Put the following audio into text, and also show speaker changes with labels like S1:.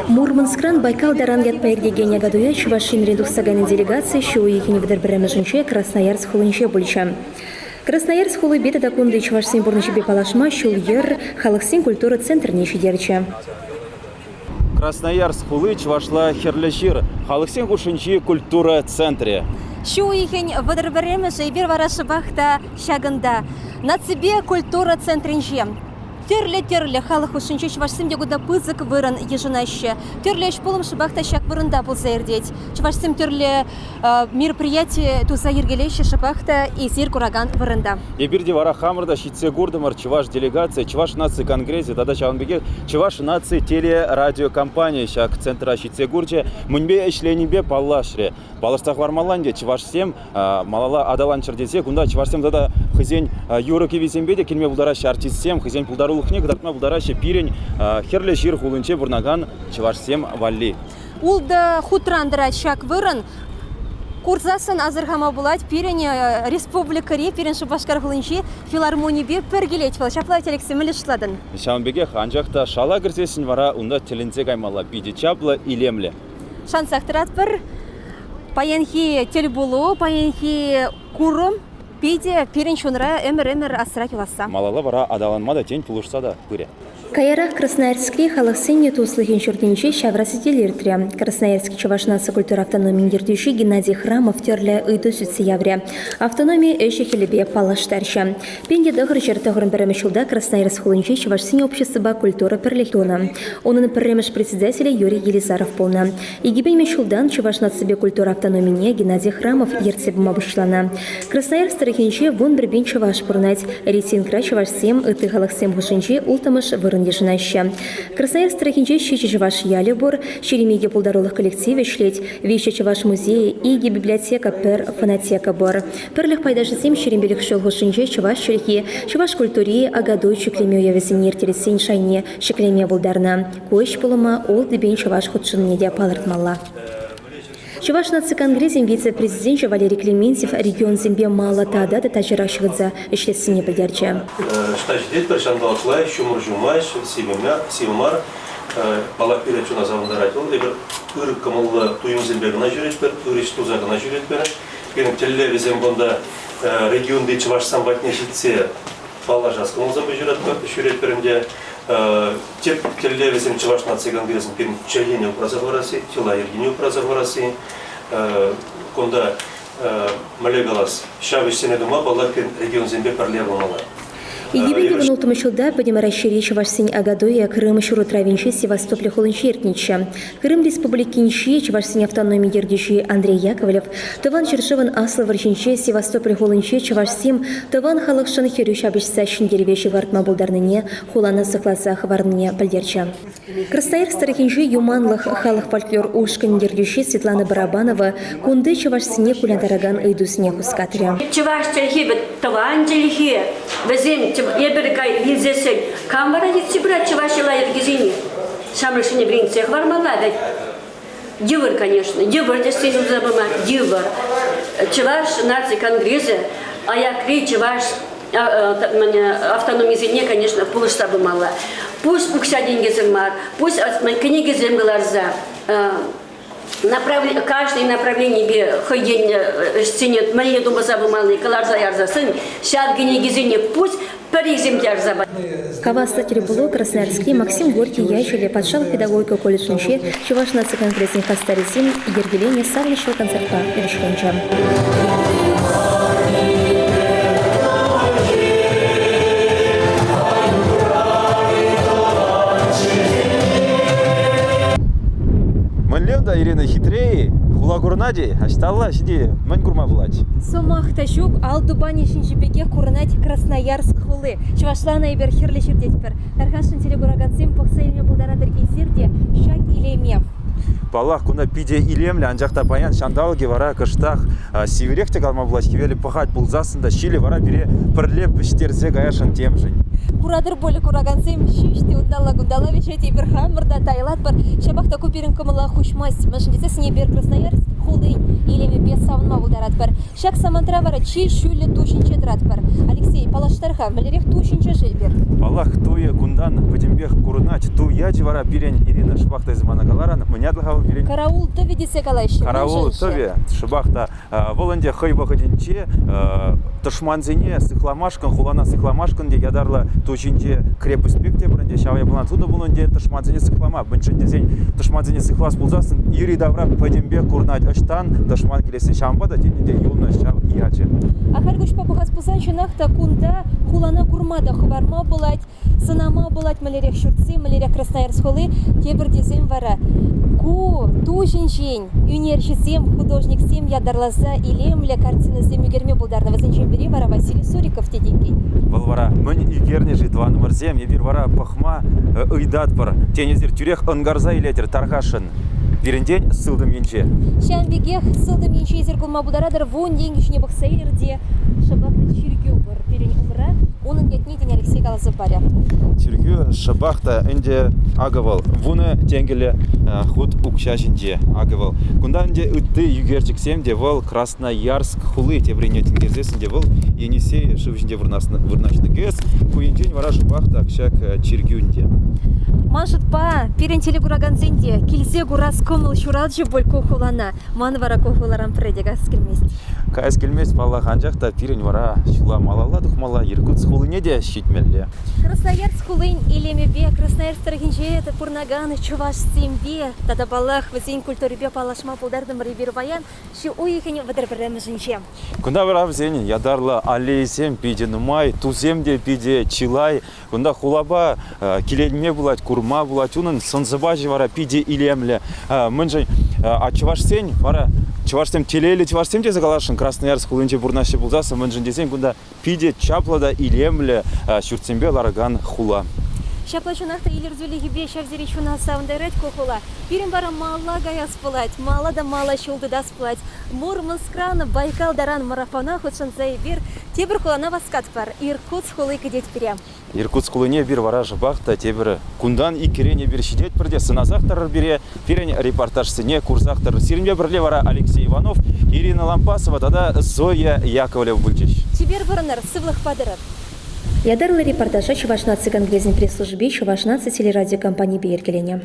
S1: Мурманскран Байкал таран ятпа иртекен Акатуя Чӑваш Енрен тухса кайнӑ делегаци ҫу уйӑхӗн 31-мӗшӗнче Красноярск хулинче пулчӗ. Красноярск хулипе тата кунти чӑвашсен пурнӑҫӗпе паллашма ҫул-йӗр халӑхсен культура центрне ҫитерчӗ.
S2: Красноярск хули чӑвашла Хӗрлӗ Ҫыр халӑхсен хушшинчи культура центрӗ.
S1: Ҫу уйӑхӗн 31-мӗшӗ эпир вара шӑпах та ҫакӑнта, наципе культура центрӗнче. Тӗрлӗ-тӗрлӗ халӑх хушшинче чӑвашсем те кунта пысӑк вырӑн йышӑнаҫҫӗ. Тӗрлӗ ӗҫ-пулӑм шӑпах та ҫак вырӑнта пулса иртет. Чӑвашсем тӗрлӗ мероприяти туса йӗркелеҫҫӗ шӑпах та эсир куракан вырӑнта.
S2: Эпир те вара хамӑр та ҫитсе куртӑмӑр чӑваш делегацийӗ, Чӑваш наци конгресӗ тата ҫавӑн пекех Чӑваш наци телерадиокомпанийӗ ҫак центра ҫитсе курчӗ, мӗнпе ӗҫленипе паллашрӗ. Палӑртса хӑвармалла ӗнтӗ, чӑвашсем малалла аталанччӑр тесе кунта чӑвашсем тата хӑйсен юрӑ-кӗввисемпе те килме пултараҫҫӗ, артистсем хӑйсен пултарулӑхне кӑтартма пултараҫҫӗ пирӗн Хӗрлӗ Ҫыр хулинче пурӑнакан чӑвашсем валли.
S1: Ултӑ хутран тӑрать ҫак вырӑн. Курсассӑн асӑрхама пулать, пирӗн республикӑри, пирӗн Шупашкар хулинчи филармонипе пӗр килет вӑл. Ҫапла, Алексей, мӗнле шутлатӑн?
S2: Ҫавӑн пекех, анчах та шала кӗрсессӗн вара унта тӗлӗнсе каймалла, питӗ чаплӑ, илемлӗ.
S1: Шансах тӑратпӑр. Паянхи тӗлпулу, паянхи курӑм питӗ пирӗн чунра ӗмӗр-ӗмӗр асра юласса.
S2: Малалла вара аталанма та, тен, пулӑшса та пырӗ.
S1: Каярах Красноярскри халӑхсен туслӑхӗн ҫуртӗнче ҫавра сӗтел иртрӗ. Красноярски чӑваш наци культура автономийӗн ертӳҫи Геннадий Храмов тӗрлӗ ыйту сӳтсе яврӗ, автономи ӗҫӗ-хӗлӗпе паллаштарчӗ. 1991 ҫулта Красноярск хулинче чӑвашсен обществӑпа культура пӗрлӗх тунӑ. Унӑн пӗрремӗш председателӗ Юрий Елизаров пулнӑ. 2000 ҫултан Чӑваш наципе культура автономине Геннадий Храмов ертсе пыма пуҫланӑ. Красноярск тӑрӑхӗнче 11 пин чӑваш пурӑнать. Рейтингра чӑвашсем ытти халӑхсем хушшинче улттӑмӗш вырӑн йышӑнаҫҫӗ. Красноярск тӑрӑхӗнче ҫичӗ чӑваш ялӗ пур, 22 пултарулӑх коллективӗ ӗҫлет, виҫӗ чӑваш музейӗ, икӗ библиотека, пӗр фонотека пур. Пӗрлӗх пайташӗсем 25 ҫул хушшинче чӑваш чӗлхи, чӑваш культури, Акатуй чӳклеме уявӗсене ирттерессин шайне ҫӗклеме пултарнӑ. Ку ӗҫ пулӑма ултӑ пин чӑваш хутшӑннине те палӑртмалла. Чӑваш наци конгресӗн вице-президенчӗ Валерий Клементьев регионсемпе маллӑ тата та тачӑрах ҫыхӑнса ӗҫлессине пӗлтерчӗ.
S3: Ӑҫта ҫитетпӗр, ҫанталӑк лайӑх, ҫумӑр ҫумасть, сивӗ мар. Паллах, пире чуна савӑнтарать вӑл. Эпир ыр кӑмӑллӑ туйӑмсемпе кӑна ҫӳретпӗр, ыр ӗҫ туса кӑна ҫӳретпӗр. Пирӗн тӗллевӗсем кунта регионти чӑвашсем патне ҫитсе паллашас кӑмӑлсемпе ҫӳретпӗр ӗнтӗ. Тӗп тӗллевӗсем Чӑваш наци конгресӗн пирӗн чӗлхене упраса хӑварасси, йӑла-йӗркене упраса хӑварасси. Кунта мӗнле калас, ҫав ӗҫсене тума, паллах, пирӗн регионсемпе пӗрле пулмалла.
S1: 2016 ҫулта Пӗтӗм Раҫҫейри чӑвашсен Акатуйӗ Крым ҫурутравӗнчи Севастополь хулинче иртнӗччӗ. Крым Республикинчи чӑвашсен автономи ертӳҫи Андрей Яковлев Тӑван ҫӗршывӑн Аслӑ вӑрҫинче Севастополь хулинче чӑвашсем тӑван халӑхшӑн хӗрӳ ҫапӑҫса ҫӗнтерӗве ҫывхартма пултарнине хулана сыхласа хӑварнине пӗлтерчӗ. Красноярск тӑрӑхӗнчи Юманлӑх халӑх фольклор ушкӑнӗн ертӳҫи Светлана Барабанова кунти чӑвашсене кулянтаракан ыйтусене хускатрӗ.
S4: Чӑваш чӗлхи вӗт тӑван чӗлхе. Вӗсем эпир вилсессӗн кам вара ертсе пырать чӑваш йӑла-йӗркисене? Ҫамрӑксене вӗрентсе хӑвармалла вӗт. Йывӑр, конечно, йывӑр тесе туса пыма йывӑр. Чӑваш наци конгресӗ аякри чӑваш автономисене, конечно, пулӑшса пымалла. Пусть укҫа-тенкӗсӗр мар, пусть кӗнекесем кӑларса, каждый направленипе хӑй енне ӗҫсене мӗнле тумаса пымалли кӑларса ярсассӑн ҫав кӗнекесене пусть пӗрисем ярса
S1: Хаваслӑ тӗлпулу Красноярскри Максим Горький ячӗллӗ патшалӑх педагогика колледжӗнче Чӑваш наци конгресӗн хастарӗсем йӗркеленӗ савӑнӑҫлӑ концертпа вӗҫленчӗ.
S2: Мӗнле унта, Ирина, хитре-и? Хула курӑнать-и? Ӑҫталла ҫити мӗн курма пулать?
S1: Сӑмах та ҫук, ал тупанӗ ҫинчи пекех курӑнать Красноярск хули. Чӑвашланӑ эпир хӗрлӗ ҫӗртетпӗр. Тархасшӑн телекуракансем пӑхса илме пултаратӑр эсир те ҫак илеме.
S2: Паллах, кунта питӗ илемлӗ, анчах та паян ҫанталӑкӗ вара кӑштах сивӗрех те калама пулать. Хӗвелӗ пӑхать пулсассӑн та ҫилӗ вара пире пӗрле вӗҫтерсе каясшӑн темшӗн.
S1: Куратӑр пуль, куракансем ҫӳҫ те унталла-кунталла вӗҫет, эпир хамӑр та тайлатпӑр. Ҫапах та ку пирӗн кӑмӑла хуҫмасть, мӗншӗн тесессӗн эпир Красноярск хулин илемӗпе савӑнма пултаратпӑр. Ҫак самантра вара чи ҫӳллӗ ту ҫинче тӑратпӑр. Алексей, паллаштар-ха, мӗнлерех ту ҫинче-ши эпир?
S2: Паллах, туйӗ кунтан пӗтӗмпех курӑнать. Ту ячӗ вара пирӗн, Ирина, шӑпах та эсӗ мана каларан, мӗн ятлӑ-ха вӑл пирӗн?
S1: Караул тӑвӗ тесе калаҫҫӗ.
S2: Караул тӑвӗ, шӑпах та. Вӑл ӗнтӗ хӑй вӑхӑтӗнче тӑшмансене сыхламашкӑн, хулана сыхламашкӑн те ятарлӑ ту ҫинче крепость пек те пур ӗнтӗ, ҫав япалана тунӑ пулнӑ ӗнтӗ тӑшмансене сыхлама. Мӗншӗн тесен тӑшмансене сыхлас пулсассӑн йӗри-тавра пӗтӗмпех курӑнать, ӑҫтан тӑшман килесси. Ҫавӑнпа та тен ӗнтӗ юлнӑ ҫав ячӗ.
S1: Ахаль куҫпа пӑхас пулсан, чӑнах та кунта хулана курма та хӑпарма пулать. Сӑнама пулать мӗнлерех ҫуртсем, мӗнлерех Красноярск хули. Тепӗр тесен вара ку ту ҫинчен ӳнерҫӗсем, художниксем ятарласа илемлӗ картинӑсем ӳкерме пултарнӑ. Вӗсенчен пӗри вара Василий Суриков тет иккен.
S2: Вӑл вара мӗн ӳкернӗ-ши тӑванӑмӑрсем? Эпир вара пӑхма ыйтатпӑр. Тен, эсир тӳрех ӑнкарса илетӗр тархасшӑн. Пирӗнтен сылтӑм енче.
S1: Ҫавӑн пекех сылтӑм енче эсир курма пултаратӑр вун тенкӗ ҫине пӑхса илӗр те шӑпах та чиркӳ пур пирӗн умра. Унӑн ятне тен Алексей каласа парӗ.
S2: Чиркӳ шӑпах та ӗнтӗ акӑ вӑл 10 тенкӗллӗ хут укҫа ҫинче акӑ вӑл. Кунта ӗнтӗ ытти ӳкерчӗксем те вӑл Красноярск хули теприне тинкерсессӗн те вӑл Енисей шыв ҫинче вырнаҫнӑ ГЭС. Ку енчен вара шӑпах та ҫак чиркӳ ӗнтӗ.
S1: Ман шутпа, пирӗн телекуракансен те килсе курас кӑмӑл ҫуралчӗ пуль ку хулана. Ман вара ку хуларан пӗрре те каяс килмест.
S2: Каяс килмест, паллах, анчах та пирӗн вара ҫула малалла тухмалла, Иркутск хулине те ҫитмелле.
S1: Красноярск хулин илемӗпе Красноярск тӑрӑхӗнче пурӑнакан чӑвашсемпе тата, паллах, вӗсен культурипе паллашма пултартӑмӑр эпир паян ҫу уйӑхӗн 31-мӗшӗнче.
S2: Кунта вара вӗсен ятарлӑ аллейисем питӗ нумай, тусем те питӗ чылай. Кунта хулапа киленме пулать, курма пулать. Унӑн сӑн-сӑпачӗ вара питӗ илемлӗ. Мӗншӗн чӑвашсен вара чӑвашсем телейлӗ чӑвашсем тесе каласшӑн Красноярск хулинче пурӑнаҫҫӗ пулсассӑн, мӗншӗн тесен кунта питӗ чаплӑ та илемлӗ ҫуртсемпе ларакан хула.
S1: Ҫапла чӑнах та илӗртӳлӗхӗпе ҫав тери чуна савӑнтарать ку хула. Пирӗн вара малалла каяс пулать, малалла та малалла ҫул тытас пулать. Мурманскран Байкал таран марафона хутшӑнса эпир тепӗр хулана васкатпӑр. Иркутск хули кӗтет пире.
S2: Иркутск хулине эпир вара шӑпах та тепӗр кунтан иккӗрен эпир ҫитетпӗр те сӑнасах тӑрӑр пире, пирӗн репортажсене курсах тӑрӑр. Сирӗнпе пӗрле вара Алексей Иванов, Ирина Лампасова тата Зоя Яковлева пулчӗҫ.
S1: Чипер пурӑнӑр, сывлӑхпа тӑрӑр. Ятарлӑ репортажа Чӑваш наци конгресӗн пресс-служби Чӑваш наци телерадиокомпанипе йӗркеленӗ.